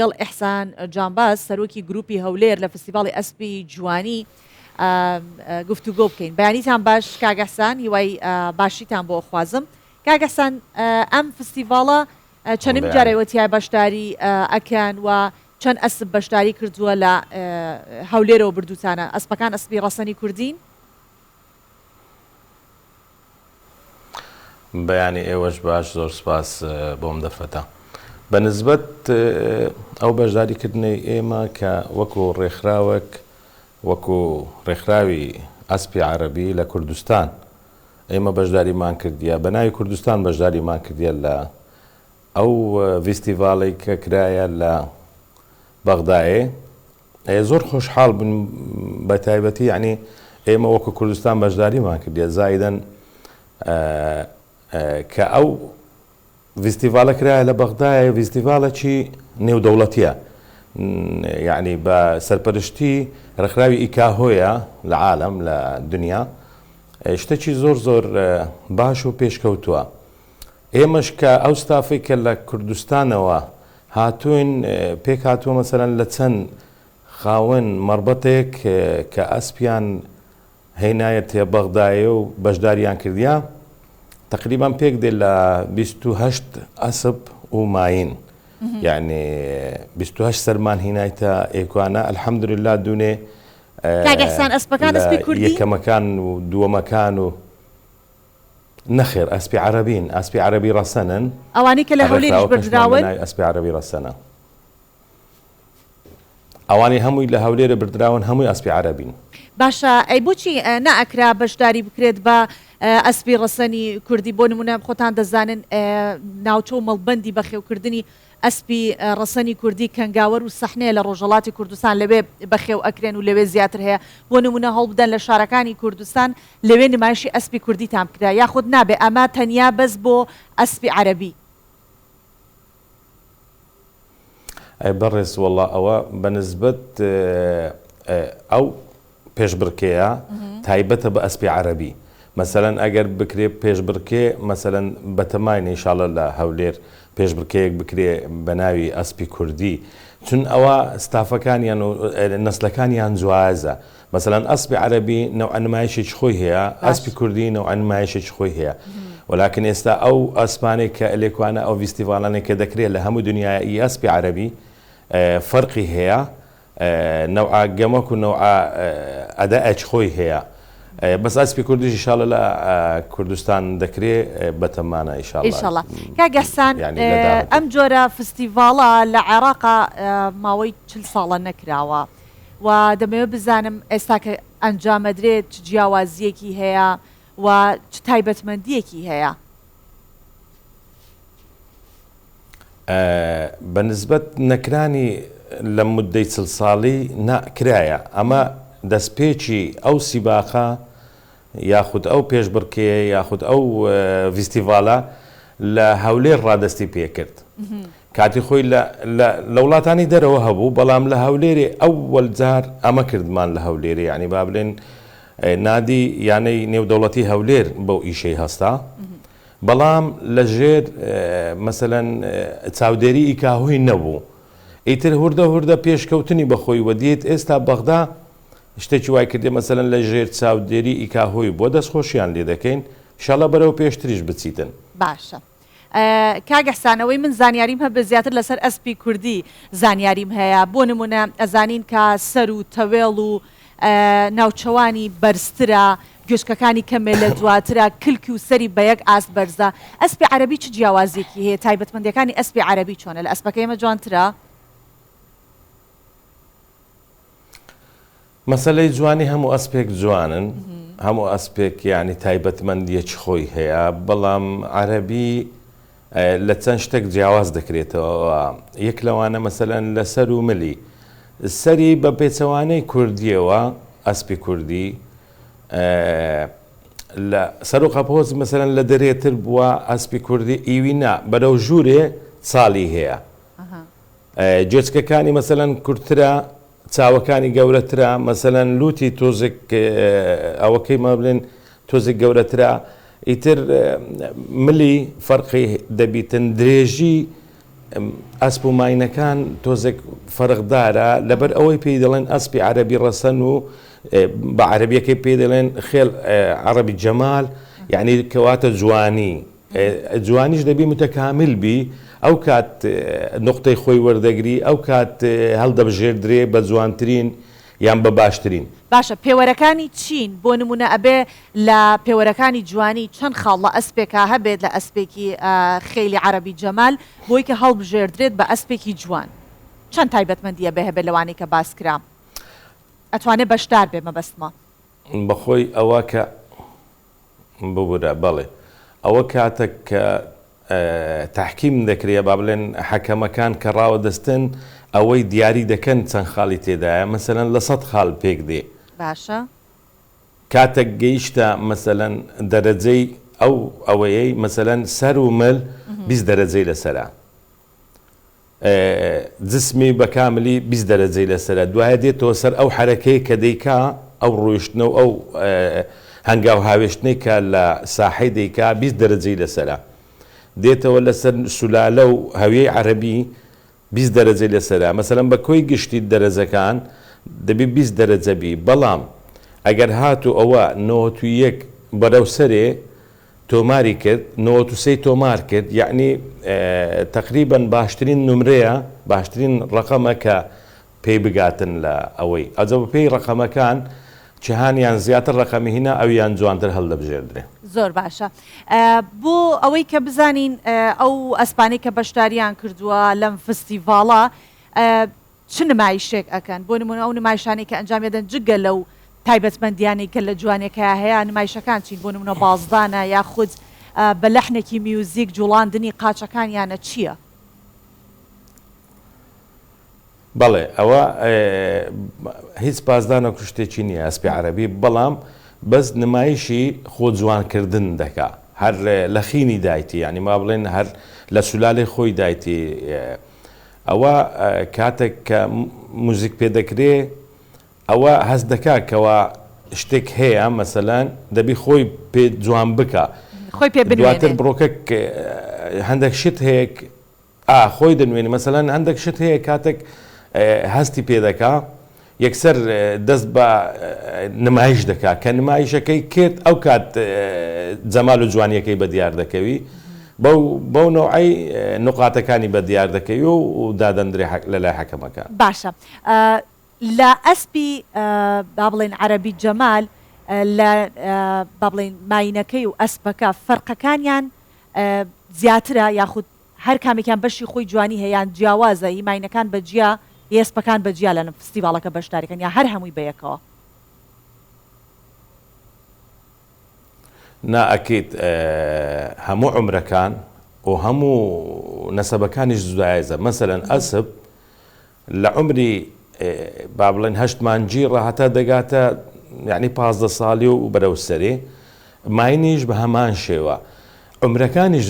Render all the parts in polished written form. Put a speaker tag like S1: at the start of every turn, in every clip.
S1: لەگەڵ ئیحسان جانباز سەرۆکی گروپی هەولێر لە فستیڤاڵی ئەسپی جوانی گفتوگۆ بکەین. بەیانیتان باش کاک ئیحسان، هیوای باشیتان بۆ ئەخوازم. کاک ئیحسان ئەم فستیڤاڵە چەندەمین جارە ئێوە تیا بەشداری ئەکەن و چەند ئەسپ بەشداری کردووە لە هەولێرەوە بردووتانە؟ ئەسپەکان ئەسپی ڕەسەنی کوردین؟
S2: بەیانی ئێوەش باش زۆر سپاس بۆم دەرفەتە. بە نسبەت ئەو بەشداری کردنەی ئێمە کە وەکو ڕێکخراوێک وەکو ڕێکخراوی ئەسپی عەرەبی لە کوردستان ئێمە بەشداریمان کردیە بە ناوی کوردستان بەشداریمان کردیە لە ئەو ڤیستیڤاڵەی کە کرایە لە بەغدایێ زۆر خۆشحاڵ بووین بە تایبەتی یعنی ئێمە وەکو کوردستان بەشداریمان کردیە زایدەن کە ئەو ڤیستیڤالە کرایە لە بەغدایە ڤیستیڤالێکی نێودەوڵەتیە یعنی بە سەرپەرشتی ڕێکخراوی ئیکاهۆیە لە عالەم لە دنیا شتێکی زۆر زۆر باش و پێشکەوتووە ئێمەش کە ئەو ستافەی کە لە کوردستانەوە هاتووین پێک هاتووە مەسەلەن لە چەند خاوەن مەڕبەتێک کە ئەسپیان هێنایەتە بەغدایێ و بەشداریان کردیا تەقریبان پێک دێ لە 28 ئەسپ و ماین یعنی 28 سەرمان هینایتە ئێکوانە الحمدلله دوونێ
S1: کاک ئیحسان ئەسپەکان ئەسپی کوردین؟
S2: یەکەمەکان و دووەمەکان و نەخێر ئەسپی عەرەبین، ئەسپی عەرەبی ڕەسەنن.
S1: ئەوانەی کە لە هەولێریش
S2: ڕێکخراوەکەشمان بە
S1: بردراون؟
S2: ناوی ئەسپی عەرەبی ڕەسەنە. ئەوانەی هەمووی لە هەولێرە بردراون هەمووی ئەسپی عەرەبین.
S1: باشە ئەی بۆچی نائەکرا بەشداری بکرێت بە ئەسپی ڕەسەنی کوردی بۆ نمونە خۆتان دەزانن ناوچە و مەڵبەندی بەخێوکردنی ئەسپی ڕەسەنی کوردی کەنگاوەر و سەحنەیە لە ڕۆژهەڵاتی کوردستان لەوێ بەخێو ئەکرێن و لەوێ زیاتر هەیە بۆ نمونە هەوڵبدەن لە شارەکانی کوردستان لەوێ نمایشی ئەسپی کوردیتان بکرا یاخود نابێ ئەمە تەنیا بەس بۆ ئەسپی عەرەبی؟
S2: ئەی بەڕێز وەڵا ئەوە بە نسبەت ئەو پێشبڕکێیە تایبەتە بە ئەسپی عەرەبی مەسەلەن ئەگەر بکرێ پێشبڕکێ مەسەلەن بەتەماین ئینشاڵە لە هەولێر پێشبڕکێیەک بکرێ بە ناوی ئەسپی کوردی چون ئەوە ستافەکانیان و نەسلەکانیان جوازە مەسەلەن ئەسپی عەرەبی نەوعە نمایشێکی خۆی هەیە ئەسپی کوردی نەوعە نمایشێکی خۆی هەیە وەلاکن ئێستا ئەو ئەسپانەی کە لێکوانە ئەو ڤیستیڤالانەی کە دەکرێت لە هەموو دنیای ئی ئەسپی عەرەبی فەرقی هەیە نەوعە گەمەک و نەوعە ئەدائێکی خۆی هەیە بەس ئەسپی کوردیش ئیشاڵە لە کوردستان دەکرێ بەتەمانە ئیشاڵە
S1: ئیشاڵا کاک ئیحسان
S2: یانی لە داهاتوو.
S1: ئەم جۆرە فستیڤاڵە لە عێراقا ماوەی چل ساڵە نەکراوە و دەمەوێت بزانم ئێستا کە ئەنجامەدرێت چ جیاوازییەکی هەیە و چ تایبەتمەندییەکی هەیە؟
S2: بە نسبەت نەکرانی لە موددەی چل ساڵی نا کرایە ئەمە دەستپێکی ئەو سیباقە یاخود ئەو پێشبڕکێیە یاخود ئەو ڤیستیڤالە لە هەولێر ڕادەستی پێکرد کاتی خۆی لە لە وڵاتانی دەرەوە هەبوو بەڵام لە هەولێرێ ئەوەل جار ئەمە کردمان لە هەولێرێ یعنی با بلێن نادی یانەی نێودەوڵەتی هەولێر بەو ئیشەی هەستا بەڵام لە ژێر مەسەلەن چاودێری ئیکاهۆی نەبوو ئیتر هوردە هوردە پێشکەوتنی بەخۆی وەدیت ئێستا بەغدا شتێکی وای کردێ مەسەلەن لە ژێر چاودێری ئیکاهۆی بووە دەستخۆشیان لێ دەکەین ئیشاڵا بەرەو پێشتریش بچیتن.
S1: باشە کاک احسان ئەوەی من زانیاریم هەبێ زیاتر لەسەر ئەسپی کوردی زانیاریم هەیە بۆ نمونە ئەزانین کە سەر و تەوێڵ و ناوچەوانی بەرزترە گوێچکەکانی کەمێ لە دواترە کلکی و سەری بە یەک ئاست بەرزە ئەسپی عەرەبی چ جیاوازیەکی هەیە تایبەتمەندیەکانی ئەسپی عەرەبی چۆنە لە ئەسپەکەی ئێمە جوانترە؟
S2: مەسەلەی جوانی هەموو ئەسپێک جوانن هەموو ئەسپێک یانی تایبەتمەندیەکی خۆی هەیە بەڵام عەرەبی لە چەند شتێک جیاواز دەکرێتەوە یەک لەوانە مەسەلەن لە سەر و ملی سەری بە پێچەوانەی کوردیەوە ئەسپی کوردی لە سەر و قەپۆز مەسەلەن لە دەرێتر بووە ئەسپی کوردی ئیوی نا بەرەو ژوورێ چاڵی هەیە گوێچکەکانی مەسەلەن کورتترە چاوەکانی گەورەترە مەسەلەن لوتی تۆزێک ئەوەکەی ما بڵێن تۆزێک گەورەترە ئیتر ملی فەرقی دەبیتن درێژی ئەسپ و ماینەکان تۆزێک فەرقدارە لەبەر ئەوەی پێی دەڵێن ئەسپی عەرەبی ڕەسەن و بە عەرەبیەکەی پێی دەڵێن خێل عەڕەبی جەمال یعنی کەواتە جوانی جوانیش دەبی متەکامل بی ئەو کات نوقتەی خۆی وەردەگری ئەو کات هەڵدەبژێردرێ بە جوانترین یان بە باشترین.
S1: باشە پێوەرەکانی چین بۆ نمونە ئەبێ لە پێوەرەکانی جوانی چەند خاڵ لە ئەسپێکا هەبێت لە ئەسپێکی خێلی عەرەبی جەمال بۆی کە هەڵبژێردرێت بە ئەسپێکی جوان چەند تایبەتمەندی ئەبێ هەبێت لەوانەی کە باس کرا ئەتوانێ بەشدار بێ مەبەستمە.
S2: بەخۆی ئەوە کە ببورە بەڵێ ئەوە کاتەک کە تەحکیم دەکرێ با بڵێن حەکەمەکان کە ڕاوەدەستن ئەوەی دیاری دەکەن چەند خاڵی تێدایە مەسەلەن لە سەد خاڵ پێک دێ.
S1: باشە.
S2: کاتەک گەیشتە مەسەلەن دەرەجەی ئەو ئەوەیەی مەسەلەن سەر و مل 20 دەرەجەی لەسەرە. جسمی بە کاملی 20 دەرەجەی لەسەرە دوایە دێتەوە سەر ئەو حەرەکەی کە دەیکا ئەو ڕۆیشتنە و ئەو هەنگاو هاوێشتنەی کە لە ساحەی دەیکا 20 دەرەجەی لەسەرە دێتەوە لەسەر سولالە و هەویەی عەرەبی 20 دەرەجەی لەسەرە مەسەلەن بە کۆی گشتی دەرەجەکان دەبی 20 دەرەجە بی بەڵام ئەگەر هاتوو ئەوە 91 بەرەو سەرێ تۆماری کرد 93 تۆمار کرد یەعنی تەقریبەن باشترین نمرەیە باشترین ڕەقەمە کە پێی بگاتن لە ئەوەی ئەجە بە پێی ڕەقەمەکان چهانیان زیاتر ڕەقەمی هینا ئەویان جوانتر هەڵدەبژێردرێ.
S1: زۆر باشە بۆ ئەوەی کە بزانین ئەو ئەسپانەی کە بەشداریان کردووە لەم فستیڤاڵە چ نمایشێک ئەکەن؟ بۆ نموونە ئەو نمایشانەی کە ئەنجامی ئەدەن جگە لەو تایبەتمەندیانەی کە لە جوانیەکەیا هەیە نمایشەکان چین؟ بۆ نموونە بازدانە یاخود بە لەحنێکی میوزیک جوڵاندنی قاچەکانیانە چیە؟
S2: بەڵێ ئەوە هیچ پاسدانە کوشتێکی نییە ئەسپی عەرەبی بەڵام بەس نمایشی خۆ جوانکردن دەکا هەر لە خینی دایتی یانی ما بڵێن هەر لە سولالەی خۆی دایتی ئەوە کاتێک کە موزیک پێ دەکرێ ئەوە هەست دەکا کەوا شتێک هەیە مەسەلەن دەبی خۆی پێ جوان بکا
S1: خۆی پێ بنوێنێ
S2: دواتر بڕۆکە هەندێک شت هەیە ئا خۆی دەنوێنی مەسەلەن هەندێک شت هەیە کاتێک هەستی پێ دەکا یەکسەر دەست بە نمایش دەکا کە نمایشەکەی کرد ئەو کات جەمال و جوانیەکەی بە دیار دەکەوی بەو بەو نەوعەی نوقاتەکانی بە دیار دەکەوی و دادەندرێ لە لای حەکەمەکان.
S1: باشە لە ئەسپی با بڵێین عەرەبی جەمال لە با بڵێین ماینەکەی و ئەسپەکە فەرقەکانیان زیاترە یاخود هەر کامێکیان بەشی خۆی جوانی هەیە یان جیاوازە هی ماینەکان بە جیا هی ئەسپەکان بە جیا لە فستیڤاڵەکە بەشداریکەن یا هەر هەمووی بە یەکەوە؟
S2: نا ئەکید هەموو عومرەکان و هەموو نەسەبەکانیش جودایزە مەسەلەن ئەسپ لە عومری با بڵێن هەشت مانگی ڕا هەتا دەگاتە یعنی 15 ساڵی و بەرەو سەرێ ماینیش بە هەمان شێوە عومرەکانیش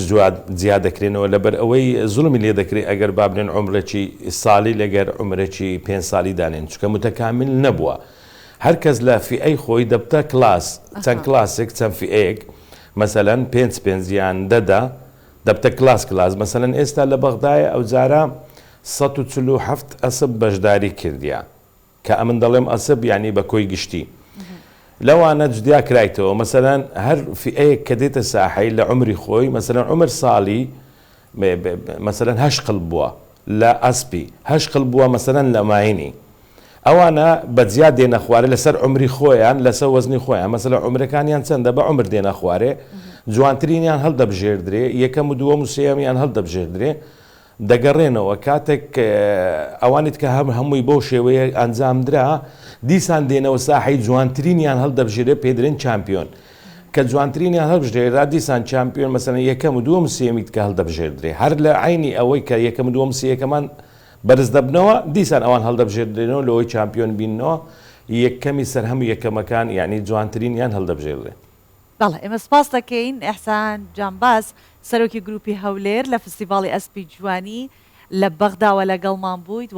S2: جیا دەکرێنەوە لەبەر ئەوەی زوڵمی لێ دەکرێ ئەگەر با بڵێن عومرەکی ساڵی لەگەر عومرەکی پێنج ساڵی دانێن چونکە متەکامل نەبووە هەر کەس لە فیئەی خۆی دەبتە کلاس چەند کلاسێک چەند فیئەیەک مەسەلەن پێنج پێنج یان دە دە دەبتە کلاس کلاس مەسەلەن ئێستا لە بەغدایە ئەوجارە 147 ئەسپ بەشداری کردیە کە ئەمن دەڵێم ئەسپ یانی بە کۆی گشتی لەوانە جدیا کرایتەوە مەسەلەن هەر فیئەیەک کە دێتە ساحەی لە عومری خۆی مەسەلەن عومر ساڵی مەسەلەن هەشت قل بووە لە ئەسپی هەشت قل بووە مەسەلەن لە ماینی ئەوانە بە جیا دێنە خوارێ لەسەر عومری خۆیان لەسەر وەزنی خۆیان مەسەلەن عومرەکانیان چەندە بە عومر دێنە خوارێ جوانترینیان هەڵدەبژێردرێ یەکەم و دووەم و سێیەمیان هەڵدەبژێردرێ دەگەڕێنەوە کاتێک ئەوانیت کە هەم هەمووی بەو شێوەیە ئەنجامدرا دیسان دێنەوە ساحەی جوانترینیان هەڵدەبژێرێ پێ دەرێن چامپیۆن کە جوانترینیان هەڵبژێرا دیسان چامپیۆن مەسەلەن یەکەم و دووەم و سێیەمیت کە هەڵدەبژێردرێ هەر لە عەینی ئەوەی کە یەکەم و دووەم و سێیەکەمان بەرز دەبنەوە دیسان ئەوان هەڵدەبژێردرێنەوە لەوەی چامپیۆن بیننەوە یەکەمی سەر هەموو یەکەمەکان یانی جوانترینیان هەڵدەبژێردرێ.
S1: بەڵێ ئێمە سپاست دەکەین ئیحسان جانباز سەرۆکی گروپی هەولێر لە فستیڤاڵی ئەسپی جوانی لە بەغداوە لەگەڵمان بوویت.